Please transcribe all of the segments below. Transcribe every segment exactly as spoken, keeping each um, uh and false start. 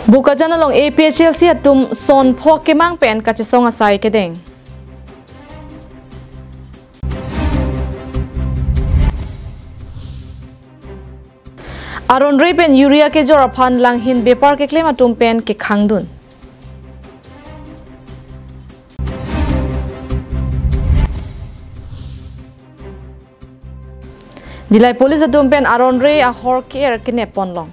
Bokajan along A P H L C atum son pho kemang pen kachesong asai kedeng. Aron re pen urea kejor aphan langhin bepar keklem atum pen kekhangdun. Dillai police atum pen aron re ahor ke-er kenep ponlong.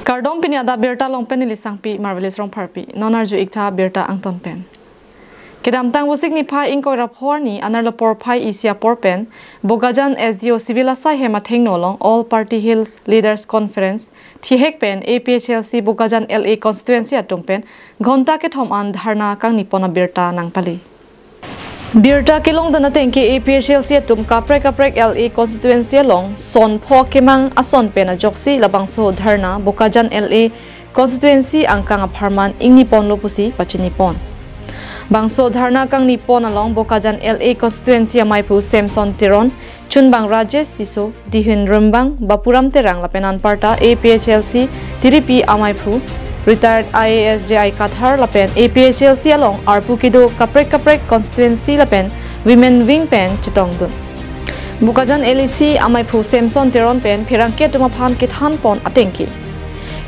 Kardom, pini adap birta along pen neli sangpi Marvelous Rongpharpi. Non arju-ik tha birta angton pen. Kedamtang Vosik niphai ingkoi ra pho arni anerlo porphai isi apor pen Bokajan S D O Civil asai hem athengno along All Party Hills Leaders Conference thihek pen A P H L C Bokajan L A constituency atum pen ghonta kethom an dharna kangni pon abirta nangpali. Birta kelongdun ateng ke A P H L C atum kaprek kaprek L A constituency along son pho kemang ason pen ajoksi labangso dharna Bokajan L A constituency angkang apharman ingni ponlo pusi pachini pon. Bangso dharna kangni pon along Bokajan L A constituency amaiphu Samson Teron, chunbang Rajesh Tisso, dihin rembang Bapuram Terang lapen anparta A P H L C tiripi amaiphu retired I A S J I Kathar lapen A P H L C along arpu kedo kaprek kaprek constituency lapen women wing pen chetongdun. Bokajan L A C amaiphu Samson Teron pen pherangke atum aphan kethan pon ateng ke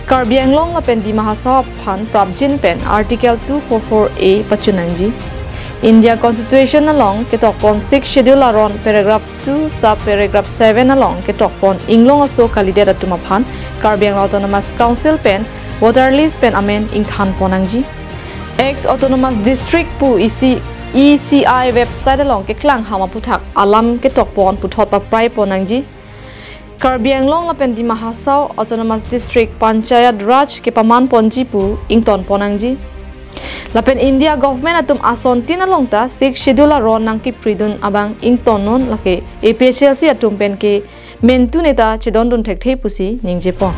Karbi Anglong lapen Dima Hasao aphan prapjin pen Article two four four A pachun nangji. India Constitution along ketok pon Sixth Schedule aron paragraph two sub paragraph seven along ketok pon inglong aso kalidet atum aphan Karbi Anglong Autonomous Council pen voter list pen amen ingthan pon nangji. Ex Autonomous District pu E C, E C I website along keklang ham aphuthak alam ketok pon puthot paprai pon nangji. Karbi Anglong lapen Dima Hasao Autonomous District Panchayat Raj kepaman ponji pu ington pon nangji. Lapen India government atum asontin along ta Sixth Schedule aron nangkipridun abang ington non, lake A P H L C atum pen ke mentu neta chedondun thekthe pusi ningje pon.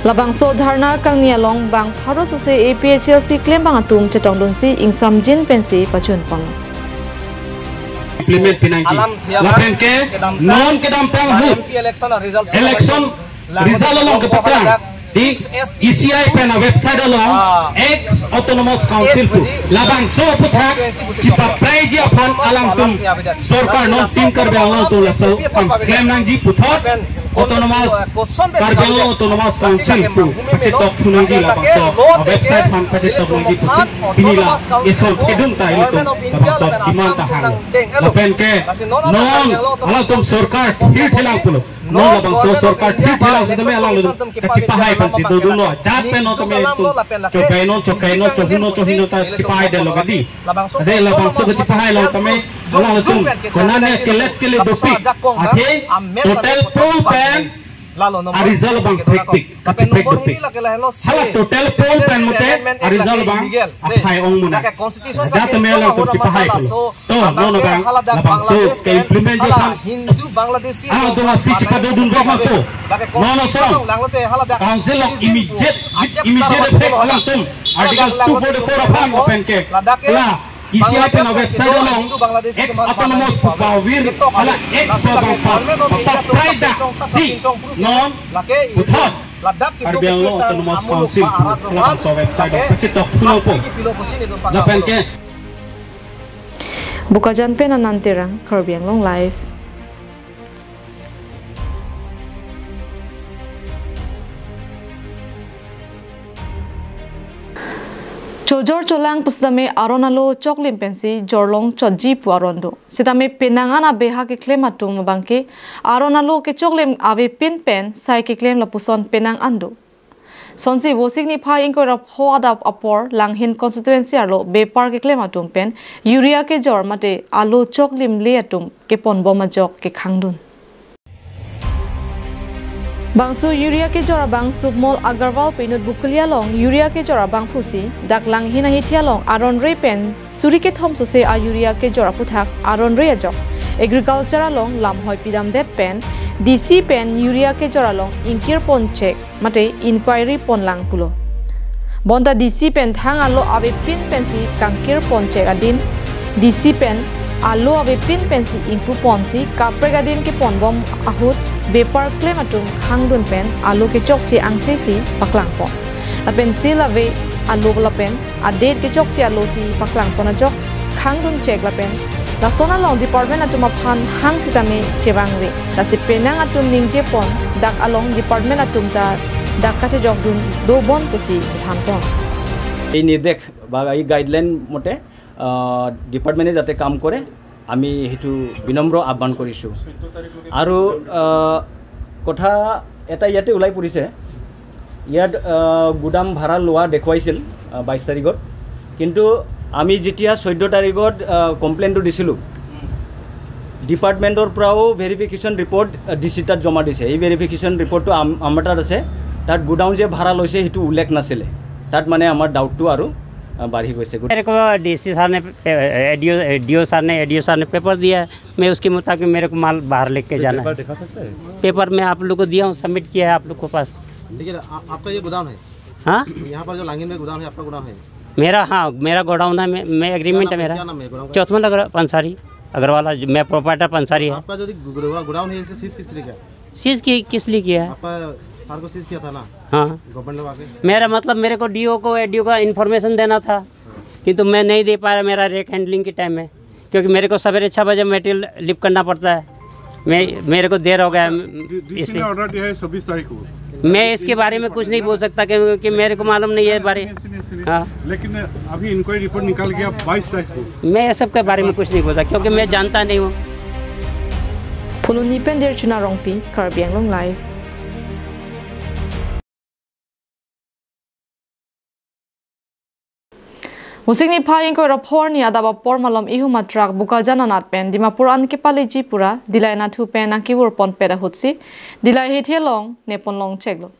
Labangso dharna kangni along bang pharo sose A P H L C klembang atum chetongdunsi ingsamjin pensi pachun pon. Implement pinangji. Alam thia lapen ke kedamtang non kedamtang ahut M P election result election result along kepaklang di E C I pen a website along ex Autonomous Council pu labangso aphuthak chepapraiji aphan alangtum sorkar non Team Karbi Anglong atum laso kam klem nangji puthot Autonomous Karbi Anglong Autonomous Council pu pachetok thu nangji labangso a website aphan pachetok nangji pusi pini la eson kedung ta ilitum labangso demand ta hang lapen ke non alangtum sorkar thirthelang pulo. Non labangso sorkar thirthelang setame alanglitum kachepahai pensi dodunlo. Jat pen non tame itum chobai non, chokai non, chohu non, chohi non ta chepahai detlo kadi. Ade labangso kachepahai lo tame alanglitum konane kelet kelet dopik. Athe total poll pen a result abang phrekpik, kacheprek dopik. Hala total poll pen mate a result abang aphai ong muna. Jat tame alanglitum chepahai pulo. To, non abang labangso ke-implement jo than. Alangtum asi chepadodun vek mako. Non asong Council along immediate, with immediate effect alangtum Article two forty-four aphan open ke la E C I pen a website along ex Autonomous pu pavir hala ex abang pa, paprai daksi non puthot Karbi Anglong Autonomous Council pu labangso website along pachetok thulo po. Lapen ke Bokajan pen Anand Terang, Karbi Anglong Live. Jor cholang pusitame aron alo choklim pensi jorlong chotji pu aron do. Sitame penang an abeha keklem atum abangke aron alo kechoklim avepin pen sai keklem lapuson penang an do. Sonsi Vosik niphai ingkoi ra pho adap apor Langhin constituency arlo bepar keklem atum pen urea kejor mate alo choklimle atum keponbom ajok kekhangdun. Bangso urea kejor abang Submol Agarwal penut Bokolia along urea kejor abang pusi dak Langhin ahithi along aron re pen suri kethom sose a urea kejor aputhak aron re ajok agriculture along lamhoi pidamdet pen D C pen urea kejor along ingkir ponchek mate inquiry ponlang pulo. Bonta D C pen thang alo avepin pensi kangkir ponchek adim D C pen alo avepin pensi ingpu ponsi kaprek adim keponbom ahut bepar klem atum khangdun pen alo kechokche angse si paklangpon. Lapen sel ave alo lapen adet kechokche alo si paklangpon ajok khangdun chek lapen lason along department atum aphan hang sitame chevangve. Lasi penang atum ningjepon dak along department atum ta dak kachejokdun dobon pusi chethanpon. এই নিৰ্দেশ বা এই গাইডলাইন মতে ডিপাৰ্টমেণ্টে যাতে কাম কৰে, আমি সেইটো বিনম্ৰ আহ্বান কৰিছোঁ। আৰু আহ, কথা এটা ইয়াতে ওলাই পৰিছে, ইয়াত আহ, গুদাম ভাড়া লোৱা দেখুৱাইছিল আহ, বাইছ তাৰিখত, কিন্তু আমি যেতিয়া চৈধ্য তাৰিখত আহ, কমপ্লেইনটো দিছিলোঁ, ডিপাৰ্টমেণ্টৰ পৰাও ভেৰিফিকেশ্যন ৰিপৰ্ট ডি চি তাত জমা দিছে। এই ভেৰিফিকেশ্যন ৰিপৰ্টটো আম- আমাৰ তাত আছে। তাত গুডাউন যে ভাড়া লৈছে, সেইটো উল্লেখ নাছিলে। তাত মানে আমাৰ ডাউটটো আৰু আহ, বাঢ়ি গৈছে। मेरे को डीसी सर ने, एडीओ, एडीओ सर ने, एडीओ सर ने पेपर दिया है, मैं उसके मुताबिक मेरे को माल बाहर लेके जाना पेपर है। दिखा सकते हैं? पेपर मैं आप लोग को दिया हूँ, सबमिट किया है आप लोग के पास। लेकिन आ, आपका ये गोदाम है, हाँ, यहाँ पर जो लांगिन में गोदाम है, आपका गोदाम है? मेरा, हाँ, मेरा गोडाउन है, मैं, मैं एग्रीमेंट क्या है नाम मेरा। क्या नाम है गोदाम का? चौथमा लग रहा पंसारी अग्रवाल, मैं प्रोपराइटर पंसारी है। आपका जो गोदा- गोडाउन है, इसे सीज किस तरह किया? सीज की किस लिए किया है? आपका सर को सीज किया था ना हाँ, गवर्नमेंट ने आके? मेरा मतलब मेरे को डीओ को, एडीओ का इन्फॉर्मेशन देना था, किंतु मैं नहीं दे पाया मेरा रैक हैंडलिंग के टाइम में, क्योंकि मेरे को सवेरे छः बजे मटेरियल लिफ्ट करना पड़ता है। मैं, मेरे को देर हो गया है, डीसी ने इसलिए ऑर्डर दिया है छब्बीस तारीख को। मैं इसके बारे में कुछ नहीं बोल सकता, क्योंकि मेरे को मालूम नहीं है बारे। सुनिए, सुनिए, सुनिए। हाँ। लेकिन अभी इंक्वायरी रिपोर्ट निकाल गया बाईस तारीख को। मैं ये सब के बारे में कुछ नहीं बोल सकता, क्योंकि मैं जानता नहीं हूँ। Phuloni pen Derchuna Rongpi, Karbi Anglong Live. Vosik niphai ingkoi ra pho arni adap apor malom ihum atrak Bokajan anat pen Dimapur an kepaleji pura Dillai anatthu pen nangkevur ponpet ahutsi Dillai hithi along nepon long cheklo.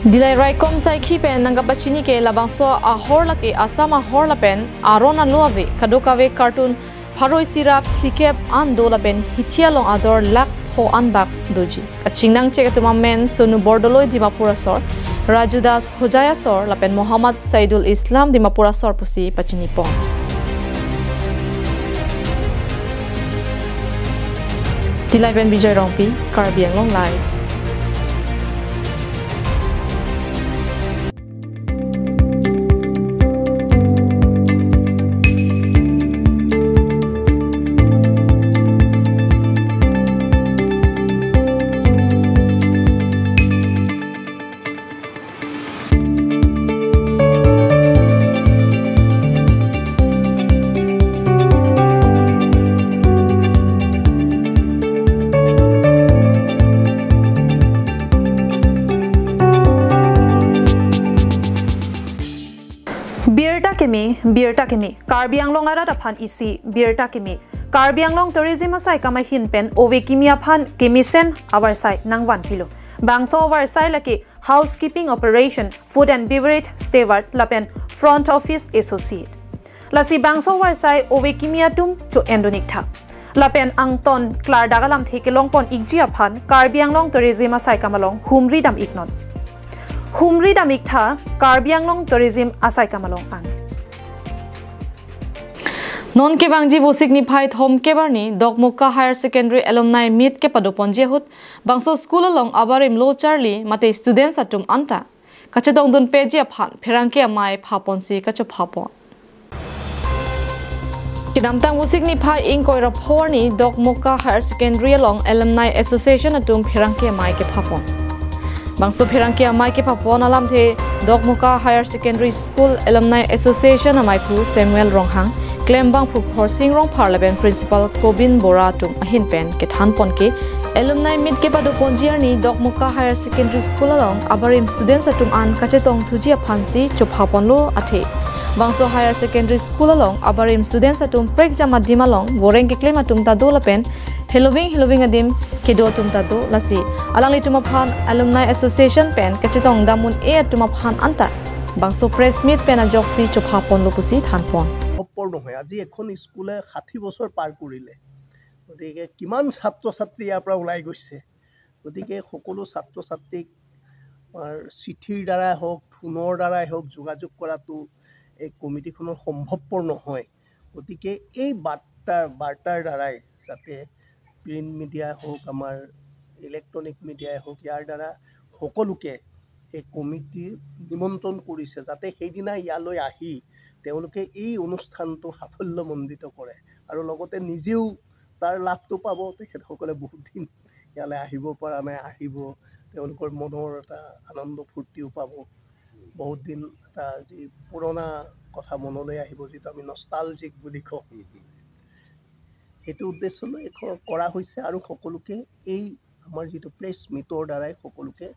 Dillai raikom saikhi pen nangkapachini ke labangso ahor lake Assam ahor lapen aron alo ave kadokave carton pharo isi ra phlikep an do lapen hithi along ador lakh pho an bak doji. Kachingnang chek atum amen Sonu Bordoloi Dimapur asor, Raju Das Hojai asor lapen Mohammad Saidul Islam Dimapur asor pusi pachinipon. Dillai pen Bijoy Rongpi, Karbi Anglong Live. Birta keme, birta keme, Karbi Anglong arat aphan isi birta keme. Karbi Anglong Tourism asaikam ahin pen ove kimi aphan kemesen avarsai nangvanpilo. Bangso avarsai lake Housekeeping Operation, Food and Beverage Steward lapen Front Office Associate. Lasi bangso avarsai ove kimi atum cho-en dun iktha. Lapen angton klardak alamthe kelongpon ikji aphan Karbi Anglong Tourism asaikam along humri dam iknon. Humri dam iktha Karbi Anglong Tourism asaikam along an. Non kevangji Vosik niphai thomkep arni Dokmoka Higher Secondary Alumni Meet kepadoponji ahut bangso school along abarim lo charli mate students atum anta kachetongdunpeji aphan pherangke amei phaponsi kachophapon. Kedamtang Vosik niphai ingkoi ra pho arni Dokmoka Higher Secondary along Alumni Association atum pherangke amei kephapon. Bangso pherangke amei kepapon alamthe Dokmoka Higher Secondary School Alumni Association ameiphu Samuel Ronghang, klembangphu Khorsing Rongphar lapen Principal Kobin Bora atum ahin pen kethanpon ke, Alumni Meet kepadoponji arni Dokmoka Higher Secondary School along abarim students atum an kachetongthuji aphansi chophaponlo athe. Bangso Higher Secondary School along abarim students atum prekjam adim along voreng keklem atum ta do lapen heloving heloving adim kedo atum ta do, lasi alanglitum aphan Alumni Association pen kachetongdam un-e atum aphan anta bangso press meet pen ajoksi chophaponlo pusi thanpon. সম্ভৱপৰ নহয়। আজি এখন স্কুলে ষাঠি বছৰ পাৰ কৰিলে, গতিকে কিমান ছাত্ৰ ছাত্ৰী ইয়াৰ পৰা ওলাই গৈছে। গতিকে সকলো ছাত্ৰ ছাত্ৰীক আমাৰ চিঠিৰ দ্বাৰাই হওক, ফোনৰ দ্বাৰাই হওক, যোগাযোগ কৰাটো এই কমিটিখনৰ সম্ভৱপৰ নহয়। গতিকে এই বাৰ্তাৰ বাৰ্তাৰ দ্বাৰাই যাতে প্ৰিণ্ট মিডিয়াই হওক, আমাৰ ইলেক্ট্ৰনিক মিডিয়াই হওক, ইয়াৰ দ্বাৰা সকলোকে এই কমিটি নিমন্ত্ৰণ কৰিছে, যাতে সেইদিনা ইয়ালৈ আহি তেওঁলোকে এই অনুষ্ঠানটো সাফল্যমণ্ডিত কৰে আৰু লগতে নিজেও তাৰ লাভটো পাব। তেখেতসকলে বহুত দিন ইয়ালৈ আহিব পৰা নাই, আহিব, তেওঁলোকৰ মনৰ এটা আনন্দ ফূৰ্তিও পাব। বহুত দিন এটা যি পুৰণা কথা মনলৈ আহিব, যিটো আমি নষ্টালজিক বুলি কওঁ। সেইটো উদ্দেশ্য লৈ এখ-, কৰা হৈছে আৰু সকলোকে এই আমাৰ যিটো প্ৰেছ মিটৰ দ্বাৰাই সকলোকে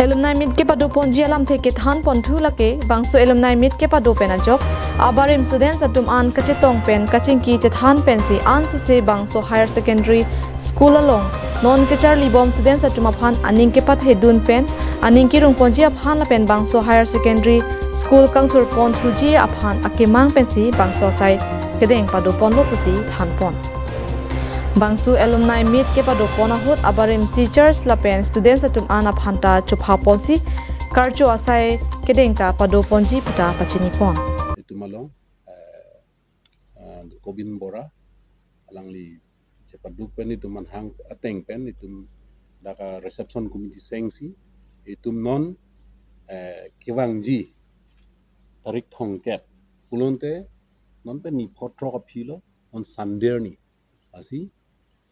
Alumni Meet kepadoponji alamthe kethanponthu lake, bangso Alumni Meet kepado pen ajok abarim students atum an kachetong pen kachingki chethan pensi ansose bangso Higher Secondary School along non kecharlibom students atum aphan aning kepathedun pen aning kerungponji aphan lapen bangso Higher Secondary School kangthurponthuji aphan akemang pensi bangso asai kedeng padoponlo pusi thanpon. Bangso Alumni Meet kepadopon ahut abarim teachers lapen students atum an aphan ta chophaponsi karcho asai kedeng ta padoponji puta pachinipon. Itum along, eh, eh, Kobin Bora, alangli chepaduk pen itum manhang ateng pen itum dak a reception committee sengsi itum non, eh, kevangji tarik thomkep pulote non pen niphot throk aphi lo, on Sunday arni asi,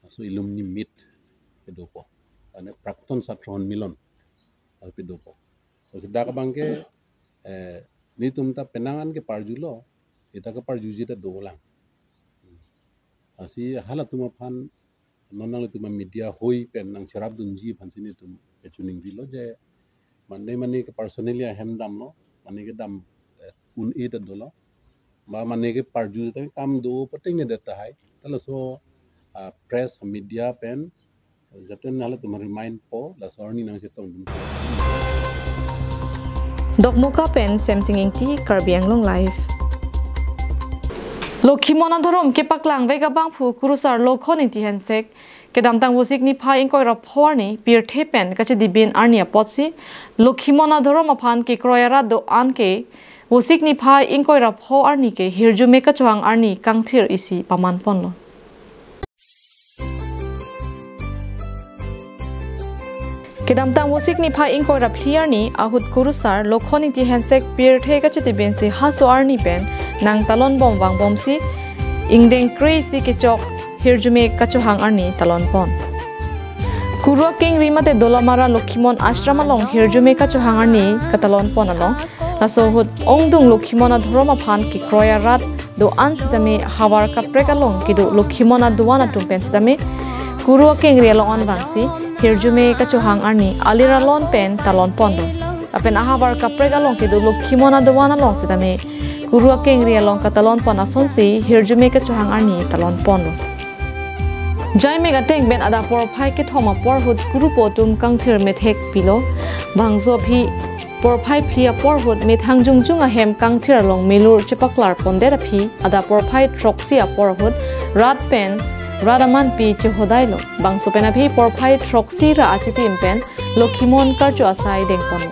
aso Alumni Meet kedopo. Ane Prakton Chhatra Sonmilon asi dopo. Lasi dak abangke, eh, netum ta penang an keparjulo, ita keparjuji ta dolang. Lasi halatum aphan non nanglitum media hoi pen nangcherapdunji aphansi netum kachiningrilo je mane mane ke personally ahem damlo, mane kedam, eh, un-e ta dolo, ba mane keparju ta kam do pateng ne det tahai. Ta laso, ah, press media pen jatun halatum remind po, laso arni nangchetongdun. Dokmoka pen Semsing Ingti, Karbi Anglong Live. Lokhimon adhorom kepaklangvek abangphu Kurusar Lokhon Ingti Hensek kedamtang Vosik niphai ingkoi ra pho arni pirthe pen kachedibin arni apotsi Lokhimon adhorom aphan kekroi arat do-an ke Vosik niphai ingkoi ra pho arni ke hirjume kachohang arni kangthir isi pamanponlo. Kedamtang Vosik niphai ingkoi ra phli arni ahut Kurusar Lokhon Ingti Hensek pirthe kachedibinsi haso arni pen nangtalonbom vangbomsi ingdeng kre isi kechok hirjume kachohang arni talonpon. Kuru akengri mate Dolamara Lokhimon Ashram along hirjume kachohang arni katalonpon along, laso ahut ongdung Lokhimon adhorom aphan kekroi arat do-an sitame havar kaprek along kedo Lokhimon adovan atum pen sitame Kuru akengri along an vangsi hirjume kachohang arni alir alon pen talonponlo. Lapen ahavar kaprek along kedo Lokhimon adovan along sitame Kuru akengri along katalonpon asonsi hirjume kachohang arni talonponlo. Jaimek ateng pen adap porphai kethom apor ahut kurupo atum kangthir methek pilo. Bangso aphi porphai phli apor ahut methang jongjung ahem kangthir along melur chepaklarpondet aphi adap porphai throksi apor ahut rat pen rat amanpi chehodailo. Bangso pen aphi porphai throksi ra achitim pen Lokhimon karcho asai dengponlo.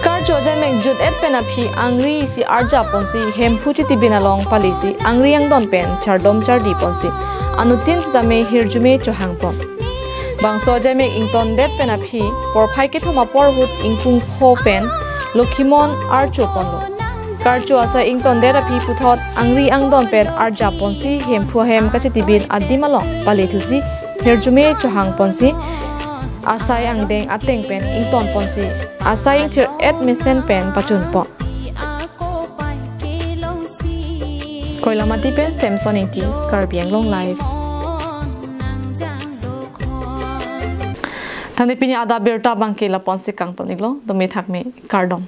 Karcho ajaimek jut-et pen aphi angri isi arjaponsi Hemphu chitibin along palisi angri angdon pen chardom chardiponsi anuttin sitame hirjume chohangpon. Bangso ajaimek ingtondet pen aphi porphai kethom apor ahut ingkung pho pen Lokhimon archoponlo. Karcho asai ingtondet aphi puthot angri angdon pen arjaponsi Hemphu ahem kachitibin adim along palithusi hirjume chohang ponsi asai angdeng ateng pen ington ponsi asai ingthir-et mesen pen pachun pon. Koilamati pen Samson Ingti, Karbi Anglong Live. Tangte pini adap birta abangke lapu-ansi kangton iklo, dome thakme, kardom.